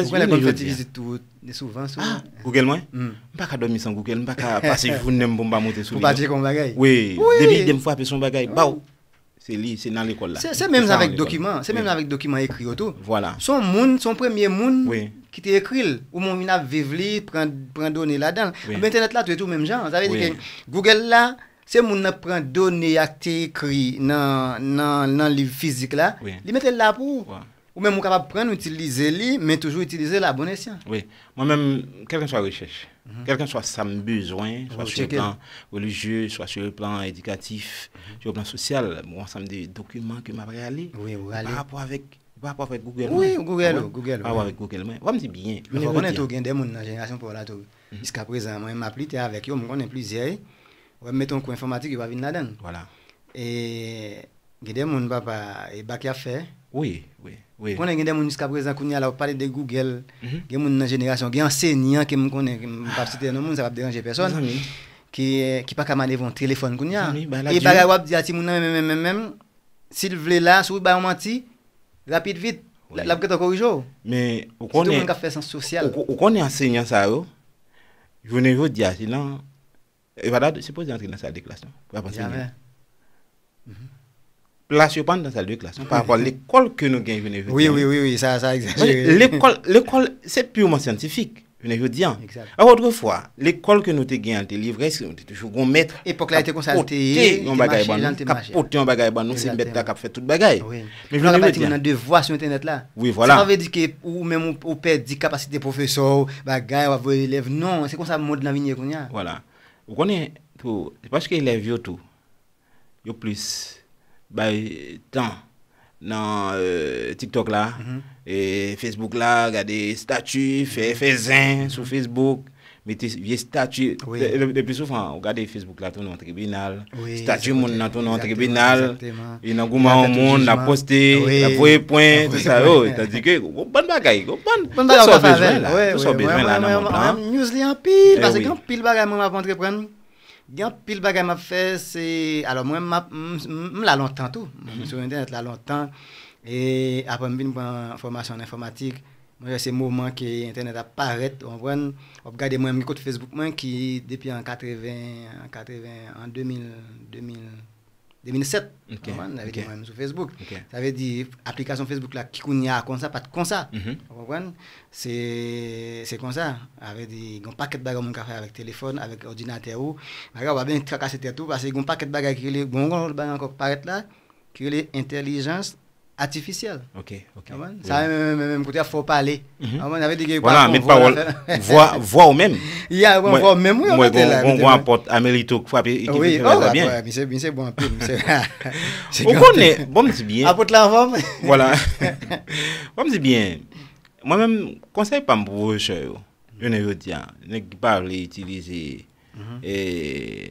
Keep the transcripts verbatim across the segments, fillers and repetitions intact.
Ou konnen lè konn fè ti vizit tou souvan sou. Ah, Google mwen? M pa ka dòmi san Google, m pa ka pase jounen m pou m pa monte sou li. Pou pa tcheke yon bagay. Wi, depi ide m frape sou yon bagay, baw. Se li, se nan lekòl la. Se menm jan avèk dokiman, se menm jan avèk dokiman ekri yo tou. Vwala. Se yon moun, se yon premye moun ki te ekri l. Ou menm vin ap viv li, pran, pran done ladan l. Wi. Ebyen entènèt la tou, e tou menm jan. Sa vle di ke Google la, se moun nan pran done a k te ekri nan, nan, nan liv fizik la, li mete l la pou ou. Ou menm ou kapab pran l, itilize li, men toujou itilize l a bon esyan. Wi. Mwen menm, kèlkeswa rechèch, kèlkeswa sa m bezwen, swa sou le plan relijye, swa sou le plan edikatif, sou le plan sosyal, bon, ansanm de dokiman ke m ap rale, pa rapò avèk, pa rapò avèk Google mwen. Wi, Google ou, Google ou. Pa rapò avèk Google mwen. Wè m di byen, men fò konnen tou gen de moun nan jenerasyon pa w la tou. Jiskaprezan, mwen m ap lite avèk yo, m konnen plizyè, wè m mete yon kou enfòmatik, yo pa vin ladan l. Vwala. E gen de moun, papa, e bak y ap fè. Wi, wi, wi. Konnen gen de moun jiskaprezan, kounye a la, w ap pale de Google, gen moun nan jenerasyon, gen ansenyan ke m konnen, ke m p ap site non moun, sa p ap deranje pèsòn, ki, ki pa ka manevre yon telefòn kounye a. E bagay w ap di a timoun nan, menm, menm, menm, menm, si l vle la, si w ba yon manti, rapid vit, l ap gentan korije w. Men, ou konnen, sitou moun k ap fè syans sosyal. Ou konnen ansenyan sa yo, jounen jodi a, se nan, yo pa ta sipoze antre nan sal de klas, non, pou y ap ansenye. Jamè. Plas yo pa anndan sal de klas, non, pa rapò a lekòl ke nou gen jounen jodi a. Wi, wi, wi, wi, sa, sa egzajere. Lekòl, lekòl, se pirman syantifik, jounen jodi a. Egzak. Otrefwa, lekòl ke nou te gen an, te li vrè, se nou te toujou gon mèt. Epòk la, e te konsa l te ye, yon bagay ban nou, k ap pote yon bagay ban nou, se mèt la k ap fè tout bagay. Wi. Men jounen jodi a, nan devwa sou entènèt la. Wi, vwala. Sa pa vle di ke ou menm ou, ou pèdi kapasite pwofesè w, bagay, w ap voye elèv. Non, se konsa mond lan vin ye kounye a. Vwala. Ou konnen tou, se paske elèv yo tou, yo plis bay tan nan, euh, TikTok la, e Facebook la, gade estati, fè, fè zen sou Facebook, mete vye estati. Wi. Le, le, le pli souvan, ou gade Facebook la tounen yon tribinal, estati moun nan tounen yon tribinal, e nan goumen yon moun, l ap poste, l ap voye pwen, tout sa yo. Tandike, gon bann bagay, gon bann, tout sa w bezwen la, tout sa w bezwen la nan mond lan. Mwen, mwen, mwen, mwen, mwen, mwen, mwen use li anpil, paske gen anpil bagay mwen m ap antreprann. Gen anpil bagay m ap fè, se, alò, mwen, m ap, m, m, m la lontan tou. M sou entènèt la lontan. E apre, m vin pran fòmasyon an enfòmatik. Mwen wè se moman ke entènèt ap parèt, ou konprann? W ap gade mwen, m gen kont Facebook mwen ki depi an katreven, an katreven, an de mil, de mil, de mil sèt. Ok, ou konprann? Sa vle di mwen menm sou Facebook. Ok. Sa vle di aplikasyon Facebook la ki kounye a konsa, pa t konsa. Ou konprann? Se, se konsa. Sa vle di, gen yon pakèt bagay yon moun ka fè avèk telefòn, avèk òdinatè ou. Bagay ou pa bezwen trakase tèt ou, paske gen yon pakèt bagay ki rele, gen yon lòt bagay ankò k parèt la, ki rele entèlijans atifisyèl. Ok, ok. Konprann? Wi. Sa menm, menm, menm, menm kote y ap fè w pale. Konprann? Sa vle di ke vwala, met pawòl, vwa, vwa w menm. Ya, vwa w menm, wi, mwen, gon, gon apòt Amelito k frape, ki fè travay la byen. Wi, oh, misye, misye bon anpil, misye. Ou konnen, bon, m di byen. Apòt la anfòm. Vwala. Bon, m di byen. Mwen menm, konsèy pa m pou pwofesè yo, jounen jodi a, nèg ki pa vle itilize, e,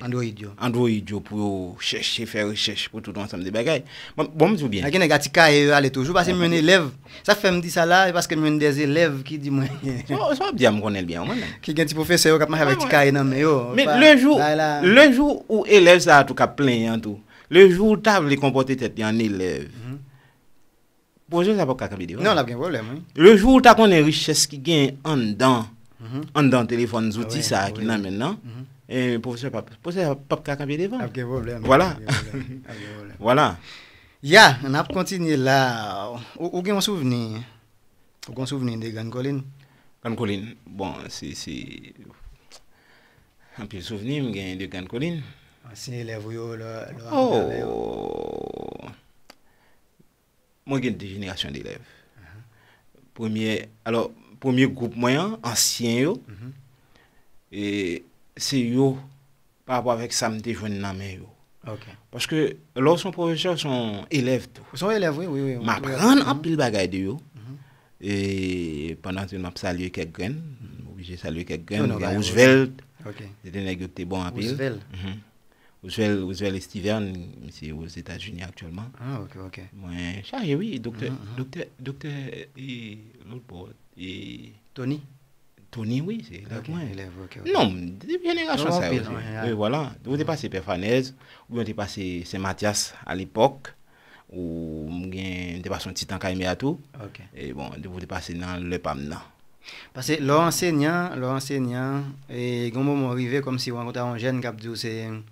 Android yo. Android yo pou yo chèche fè rechèch pou tout yon ansanm de bagay. Bon, bon, m di w byen. Gen nèg a ti kaye yo ale toujou, paske m jwenn elèv. Sa k fè m di sa la, se paske m jwenn de elèv ki di mwen. Sa w ap di a, m konnen l byen, mwen menm. Ki gen ti pwofesè yo k ap mache avèk ti kaye nan men yo. Men le jou, le jou ou elèv sa a tou k ap plenyen an tou, le jou ou ta vle konpòte tèt li an elèv, pwofesè sa p ap ka kanpe devan. Non, l ap gen pwoblèm, wi. Le jou ou ta konnen richès ki gen anndan, anndan telefòn, zouti sa a ki nan men l lan, e pwofesè p ap, pwofesè p ap ka kanpe devan. Ap gen pwoblèm. Vwala. Ap gen pwoblèm. Ap gen pwoblèm. Vwala. Ya, n ap kontinye la. Ou, ou gen yon souvni? Ou gen yon souvni de Grann Kolin? Grann Kolin, bon, se, se anpil souvni m gen de Grann Kolin. Ansyen elèv ou yo, lè, lè w ap avè yo. Oh! Mwen gen de jenerasyon delèv. Premye, alò, premye gwoup mwen an, ansyen yo, e se yo, pa rapò avèk sa m te jwenn nan men yo. Ok. Paske lè w se yon pwofesè, w se yon elèv tou. Ou se yon elèv, wi, wi, wi. M aprann anpil bagay de yo. E pandan ke m ap salye kèk grenn, m oblije salye kèk grenn, gen Roosevelt, se te nèg yo ki te bon anpil. Roosevelt. Roosevelt, Roosevelt Estiverne, misye Ozetazini aktyèlman. Ah, ok, ok. Mwen chaje, wi, doktè, doktè, doktè, e, lòt bò, e, Tony? Tony, wi, se elèv mwen. Elèv, ok, ok. Non, de jenerasyon sa yo, wi, vwala. Ou te pase Pè Fanèz, oubyen ou te pase Sen Matyas alepòk, ou m gen, m te pase yon ti tan Kay Mè a tou. Ok. E bon, depi ou te pase nan lè pa m nan. Paske lè w ansèyan, lè w ansèyan, e gen yon moman w rive kòmsi w rankontre yon jèn k ap di w se